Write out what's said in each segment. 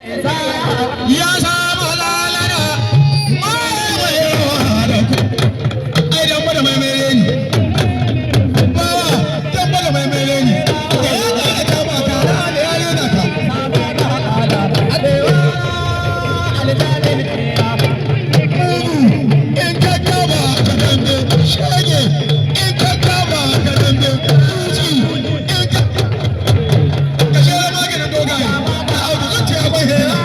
Ya samu lalana mai da ku. Ai dan da mai mai ni. Bawa dan da mai mai ni. Da ya ga ta ba ka da ya rena ka. Mugu in ka kama ka dambe shege, in ka kama ka dambe tuci, in ka ka share maganin dogaye da audu zuciya bai hera.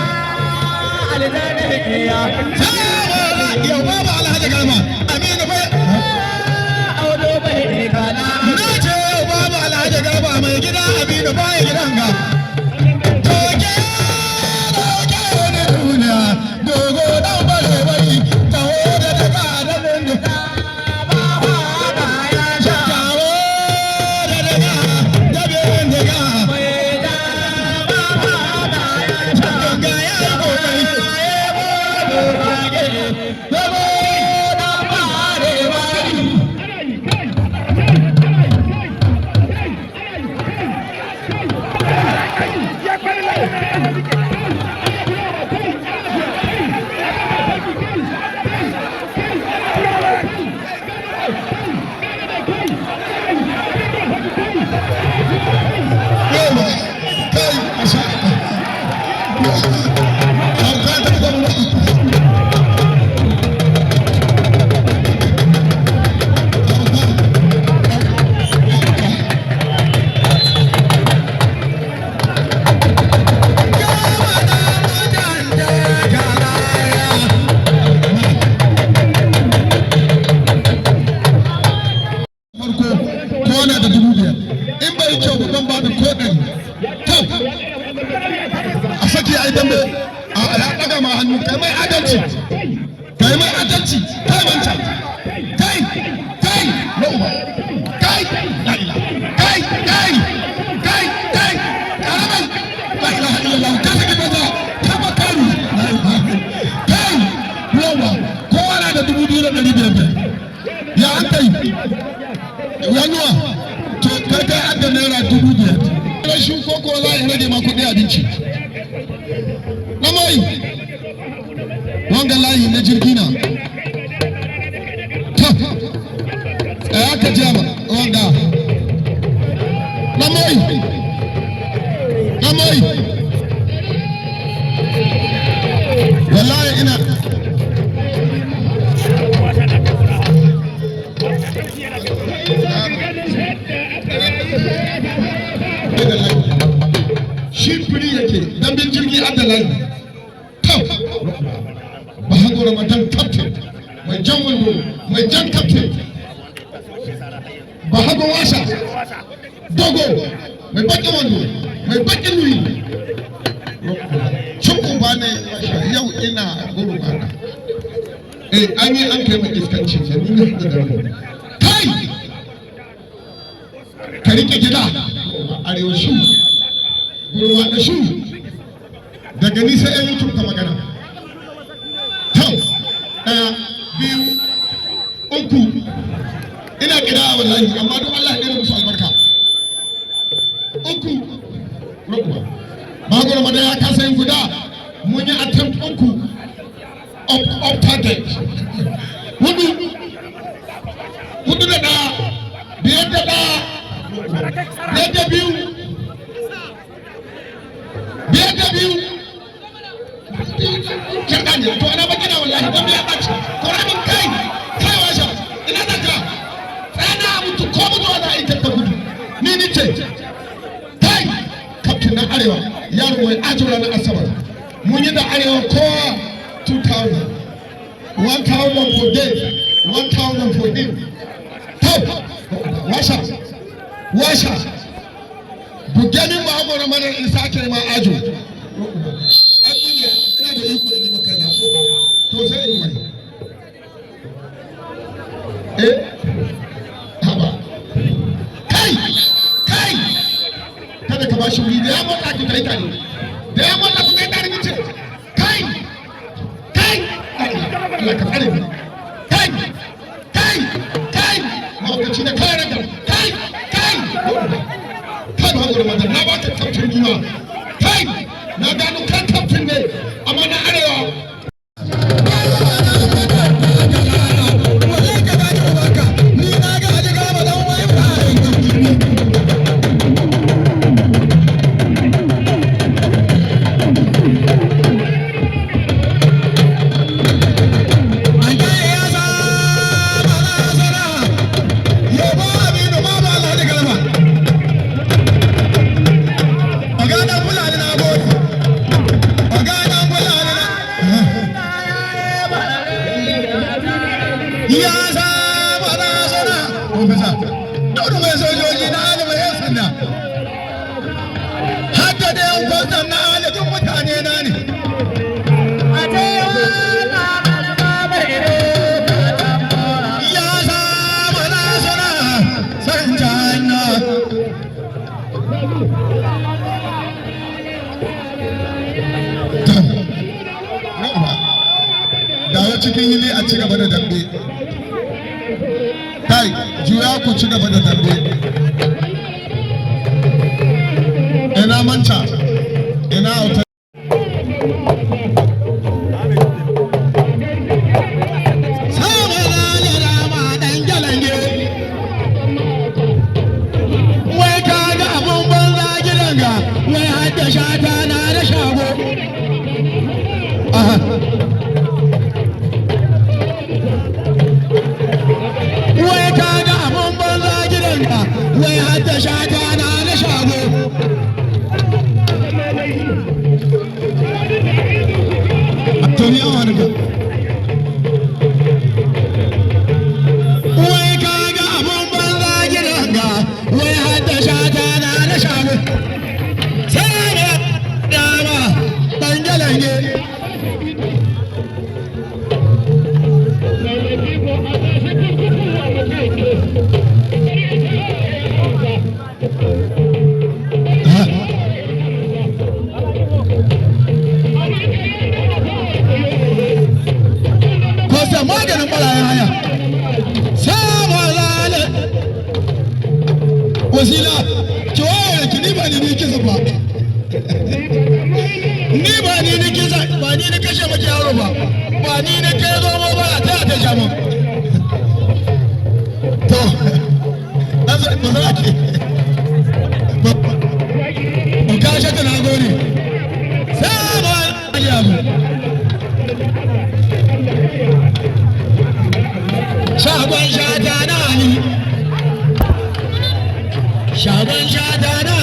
Yau babu Alhaji Garba Aminu bai. Na ce yau babu Alhaji Garba mai gida Aminu bai gidan ga. Toke toke ne duniya dogo dan bare bari taho da daga da mundu. Taho da daga da bindiga. Ganga ya yi kokari. Dogo dan bare bari. Yawa, kai, masha Allah. Hauka ta gwamnati. Farko kona da 5,000, in bai kyau ba ban ba da ko 100. To a saki ai dambe a ya daga ma hannu. Kai mai adalci, kai mai adalci, kai wancan, kai kai na uba, kai la ilaha, kai kai kai kai karamai, la ilaha illallah, ka saki banza ka ba karu, la ilaha, kai yawa. Kowa na da 2,500 biyar. Ya an kai yanuwa? To kai kai an da naira 5,000. Rashin koko za a rage ma kuɗi abinci na mai wanga layi na jirgi na ta tsaya ka jama wanga na mai na mai. Wallahi ina shi firi yake dambin jirgi adalai. To Bahago Ramadan captain mai jan wando, mai jan captain Bahago Wasa dogo mai bakin wando, mai bakin luyi cin uba ne. Yau ina gurgurana. Eh, an yi an kai mai iskanci da ni na da kai ka rike gida arewa shu gurwa da shu. Daga ni sai yan YouTube ka magana. To ɗaya, biyu, uku, ina kira wallahi, amma duk Allah ya musu albarka. Uku rukuwa Bago Ramadan ya kasa yin guda. Mun yi attempt uku up target. Hudu, hudu da ɗaya, biyar da ɗaya, biyar da biyu, biyar da biyu. Kirɗa ne. To ana bakina wallahi don ya ɓaci koramin. Kai kai washa, ina da ka tsana mutu ko mutuwa za a yi ta gudu. Ni ni ce kai kaftin na arewa, yaro mai ajo. Ranar Asabar mun yi da arewa kowa 2000, 1000 for Dave, 1000 for him. To washa washa buge min ba Ramadan in sake ma ajo. Ai kungiya ina da iko in yi maka na to sai in mai. Eh haba, kai kai, kada ka bashi wuri. Da ya motsa ku kai tare, da ya motsa ku kai tare. Mace kai kai, Allah ka tsare mu. Kai kai kai, mahaukaci da kai ranka. Kai kai kai, ba Ramadan na baka kaftin nima. Kai, na gano kan kaftin ne. Ya saba na sana ofisa Daudu mai sojoji na Ali mai yan sanda, hadda da yan kwastam na Ali, duk mutane na ne. Ya saba na sana san janna. Dawo cikin hili a ci gaba da dambe. Kai, juya ku ci gaba da dambe. Ina manta, ina auta. Sama da dama dan gyalange. Wai ka ga abun banza gidan ga, wai har da shata na da shago. Aha. Wai ka ga abun banza gidan ga, wai har da shata na da shago. To ni an wani ga. Wai ka ga abun banza gidan ga, wai har da shata na da shago. Sai da dama dan gyalange. Kosa maganin ɓarayin haya. Sama zale. Wasila, ki waye ki, ni ba ni ni kisa ba. Ni ba ni ni kisa ba, ni ni kashe maki yaro ba. Ba ni ni kai zo ba ta ta jamo. To, dan sa ba za ki. Ba ka shata, na gode. Sama abu. Shagon shata na Ali. Shagon shata na